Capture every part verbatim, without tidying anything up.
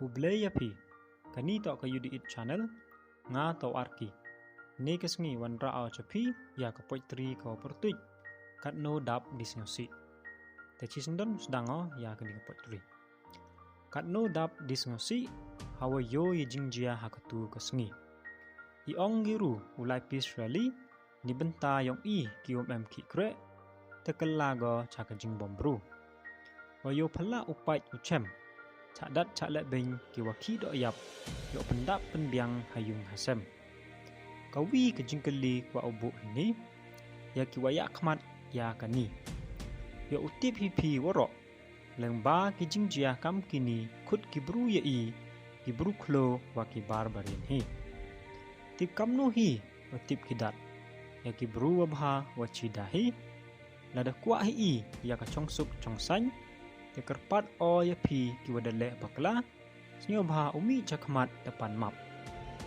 Khublei ya phi. Kani toh ka U D It Channel. Nga toh Arki. Ne ka sngi wanrah o cha phi ya ka poetry ka wa pyrtuit Katno Dap Di Sngewsih. Te chi syndon sdang o ya kani ka poetry. Katno dap di sngewsih, hawa yoh ya jingjia ha katu ka sngi. I ong ki ru u lai pis rali, ni bynta yong i ki um em ki kreh, te kylla go cha ka jingbom bru. Wa yoh phala u pait u chem, cha dat cha leh beng ki wa ki doh yap, yoh pyndap pynbiang ha yung ha sem. Ka wi ka jingkylli wa u buh hini, ya ki wa ya khmat ya kani. Yoh u tip hi phi waroh, lyngba ki jingjia kam kini khut ki bru ya i, ki bru khlo wa ki bar barin hi. Tip kamno hi, wa tip ki dat, ya ki bru wa bha wa chida hi. Lada kwah hi i ya ka chongsuk chongsaiñ, te kyrpad o ya phi ki wa da leh bakla, sngewbha u mih chakhmat da pan map.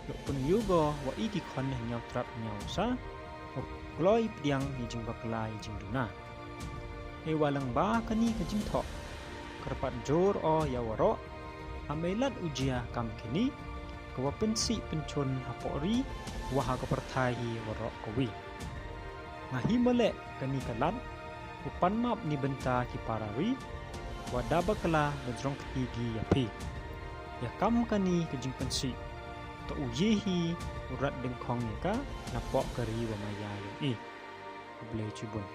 Yoh pynyoh go wa i ki khon ñiaw trap ñiaw sa, wa kloi pdiang i jingbakla i jingduna. Hei wa lyngba kani ka jingthoh, kyrpad jur o ya waroh, ha meilat u jia kam kini, ka wa pynsih pynchun ha pohri, wa ha ka pyrthai hi waroh ka wi. Nga hi maleh kani ka lad, u pan map ni bynta ki para ri, wa da bakla da jrong kti gi ya phi. Ya kam kani ka jingpynsih, toh u ye hi u rat dengkhong ya ka, na poh ka ri wa maya yong i. Khublei chibun.